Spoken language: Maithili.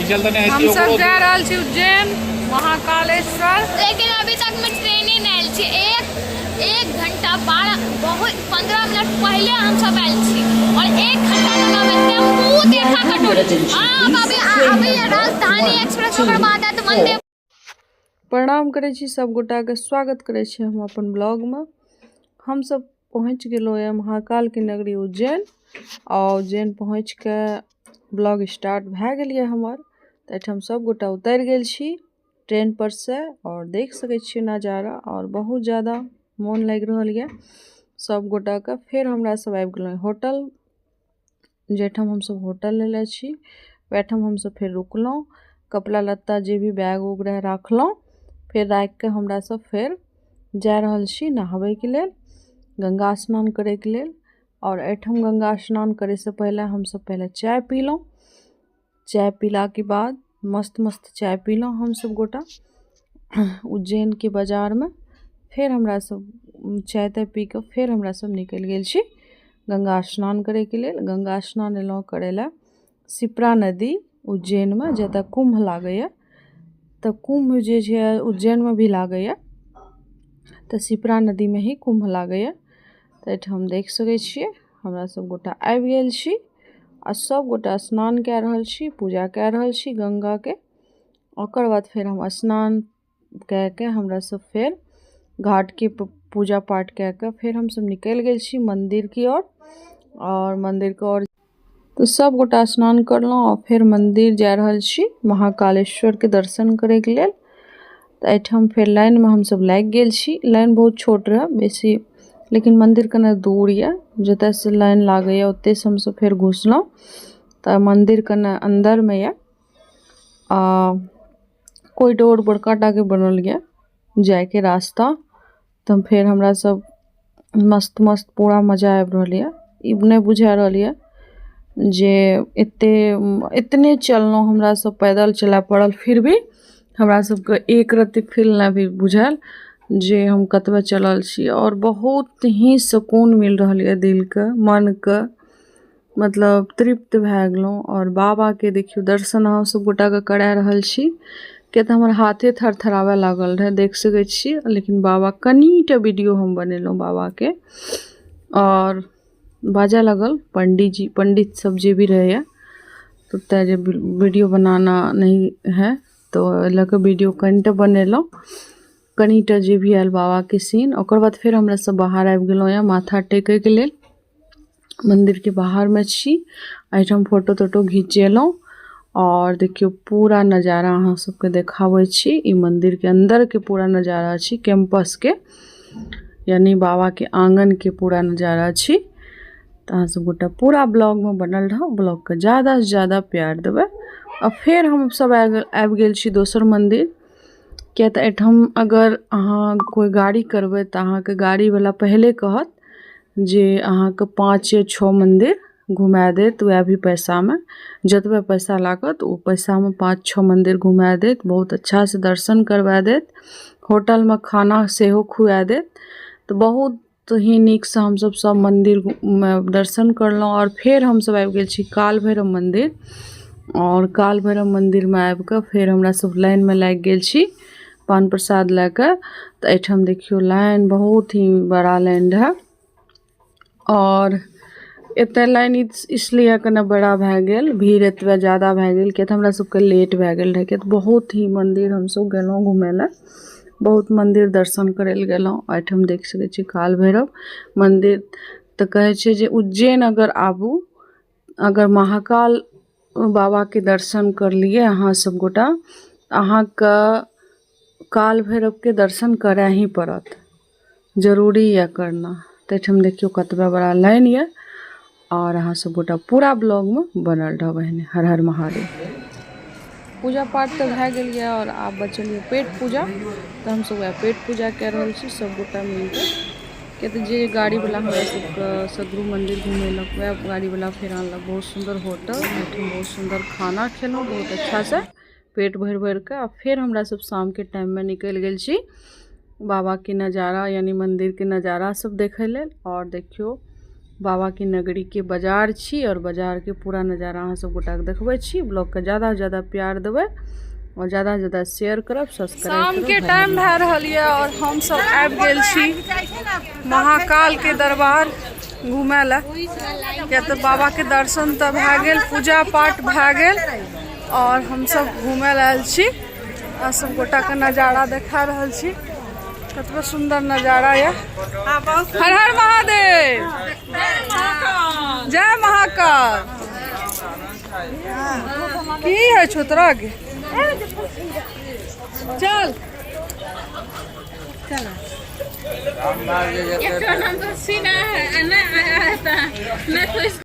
हम सब जा रहल छी उज्जैन महाकालेश्वर। लेकिन अभी तक में ट्रेने नहीं आयल छी। एक एक घंटा 12 बहुत 15 मिनट पहले हम सब आयल छी और 1 घंटा तक अब टेम्पू देखा कटोरी। हाँ, अभी अभी राजधानी एक्सप्रेस ओकर बाद आयत वंदे। प्रणाम करै छी सब गोटाके, स्वागत करै छी हम अपन ब्लॉगमे। हम सब पहुँच गेलहुँ यऽ महाकालके नगरी उज्जैन आ उज्जैन पहुँचिके ब्लॉग स्टार्ट भए गेल यऽ हमर। तऽ एहिठाम सब गोटा उतरि गेल छी ट्रेन पर से और देख सकै छियै नजारा और बहुत ज्यादा मोन लागि रहल यऽ सब गोटाके। फेर हमरा सब आबि गेलहुँ होटल, जाहिठाम हमसब होटल लेले छी ओहिठाम हमसब फेर रुकलहुँ। कपड़ा लत्ता जे भी बैग उग रहै राखलहुँ। फेर राखिके हमरा सब फेर जा रहल छी नहाबैके लेल, गंगा स्नान करैके लेल। और एहिठाम गंगा स्नान करैसँ पहिले हमसब पहिले चाय पीलहुँ। चाय पीलाके बाद मस्त मस्त चाय पीलहुँ हमसब गोटा उज्जैनके बाजारमे। फेर हमरा सब चाय ताय पी कऽ फेर हमरा सब निकलि गेल छी गंगा स्नान करैके लेल। गंगा स्नान एलहुँ करै लए शिप्रा नदी उज्जैनमे, जतऽ कुम्भ लागैए। तऽ कुम्भ जे छै उज्जैनमे भी लागैए, तऽ शिप्रा नदीमे ही कुम्भ लागैए। तऽ एहिठाम देख सकै छियै हमरा सब गोटा आबि गेल छी आ सब गोटा स्नान कए रहल छी, पूजा कए रहल छी गंगाके। ओकर बाद फेर हम स्नान कए के हमरा सब फेर घाटके पूजा पाठ कए के फेर हमसब निकलि गेल छी मंदिर की ओर। और मंदिर के ओर तऽ सब गोटा स्नान करलहुँ आ फेर मंदिर जा रहल छी महाकालेश्वरके दर्शन करैके लेल। तऽ एहिठाम फेर लाइनमे हमसब लागि गेल छी। लाइन बहुत छोट रहै बेसी, लेकिन मंदिर कने दूर यऽ। जतऽसँ लाइन लागैए ओतऽसँ हमसब फेर घुसलहुँ। तऽ मंदिर कने अन्दरमे यऽ आ कोरिडोर बड़का टाके बनल यऽ जाइके रास्ता। तऽ फेर हमरा सब मस्त मस्त पूरा मजा आबि रहल यऽ। ई नहि बुझा रहल यऽ जे एते एतने चललहुँ, हमरा सब पैदल चलय पड़ल, फिर भी हमरा सबके एक रत्ती फील नहि भी बुझायल जे हम कतबे चलल छी। और बहुत ही सुकून मिल रहल यऽ दिलके, मनके, मतलब तृप्त भए गेलहुँ। आओर बाबाके देखियौ दर्शन अहाँ सब गोटाके करा रहल छी। किया तऽ हमर हाथे थरथराबय लागल रहै, देख सकै छियै। लेकिन बाबा कनिटा वीडियो हम बनेलहुँ बाबाके आओर बाजऽ लागल पंडीजी, पंडित सब जे भी रहैए, तऽ ओतऽ जे वीडियो बनाना नहीं है, तऽ ओहि लऽ कऽ वीडियो कनिटा बनेलहुँ, कनिटा जे भी आयल बाबाके सीन। ओकर बाद फेर हमरा सब बाहर आबि गेलहुँ यऽ माथा टेकैके लेल। मन्दिरके बाहरमे छी, एहिठाम फोटो तोटो घिचेलहुँ आओर देखियौ पूरा नजारा अहाँ सबके देखाबै छी। ई मन्दिरके अन्दरके पूरा नजारा छी, कैम्पसके यानि बाबाके आङ्गनके पूरा नजारा छी। तऽ अहाँ सब गोटा पूरा ब्लॉगमे बनल रहू, ब्लॉगके ज्यादासँ ज्यादा प्यार देबै। आ फेर हमसब आबि गेल छी दोसर मन्दिर, किए तऽ एहिठाम अगर अहाँ कोइ गाड़ी करबै तऽ अहाँके गाड़ीवला पहिले कहत जे अहाँके 5 या 6 मन्दिर घुमा देत वएह भी पैसामे। जतबे पैसा लागत ओ पैसामे 5-6 मन्दिर घुमा देत, बहुत अच्छासँ दर्शन करवा देत, होटलमे खाना सेहो खुआ देत। तऽ बहुत ही नीकसँ हमसब सब मन्दिरमे दर्शन करलहुँ। आओर फेर हमसब आबि गेल छी काल भैरव मन्दिर। आओर काल भैरव मन्दिरमे आबिकऽ फेर हमरा सब लाइनमे लागि गेल छी पान प्रसाद लए कऽ। तऽ एहिठाम देखियौ लाइन बहुत ही बड़ा लाइन रहै। आओर एतऽ लाइन इसलिए कने बड़ा भए गेल, भीड़ एतबे ज्यादा भए गेल, किएक तऽ हमरा सबके लेट भए गेल रहै। किएक तऽ बहुत ही मन्दिर हमसब गेलहुँ घुमै लए, बहुत मन्दिर दर्शन करै लए गेलहुँ। एहिठाम देख सकै छी काल भैरव मन्दिर। तऽ कहै छै जे उज्जैन अगर आबू, अगर महाकाल बाबाके दर्शन कर लियै अहाँ सब गोटा, अहाँके काल भैरवके दर्शन करऽ ही पड़त, जरूरी यऽ करना। तऽ एहिठाम देखियौ कतबा बड़ा लाइन यऽ। आओर अहाँ सब गोटा पूरा ब्लॉगमे बनल रहब एहने। हर हर महादेव। पूजा पाठ तऽ भए गेल यऽ आओर आब बचल यऽ पेट पूजा। तऽ हमसब वएह पेट पूजा कए रहल छी सब गोटा मिलके। किया तऽ जे गाड़ीवला हमरा सबके सगरो मन्दिर घुमेलक वएह गाड़ीवला फेर आनलक बहुत सुन्दर होटल। एहिठाम बहुत सुन्दर खाना खेलहुँ बहुत अच्छासँ पेट भरि भरिके। आ फेर हमरा सब शामके टाइममे निकलि गेल छी बाबाके नजारा यानि मन्दिरके नजारा सब देखै लेल। आओर देखियौ बाबा के नगरी के बाजार छी और बाजार के पूरा नजारा अहाँ सब गोटा के देखबै छी। ब्लॉग के ज्यादा से ज्यादा प्यार देबै और ज्यादा से ज्यादा शेयर करब, सब्सक्राइब। शाम के टाइम भए रहल यऽ और हम सब आबि गेल छी महाकाल के दरबार घूमे लए, किया तऽ बाबा के दर्शन तऽ भए गेल, पूजा पाठ भए गेल और हम सब घूमे लए आयल छी। अहाँ सब गोटा के नजारा देखा रहल छी, कतबो सुंदर नजारा यऽ। हर हर महादेव, जय महाकाल। की है छौ तोरा के? चल।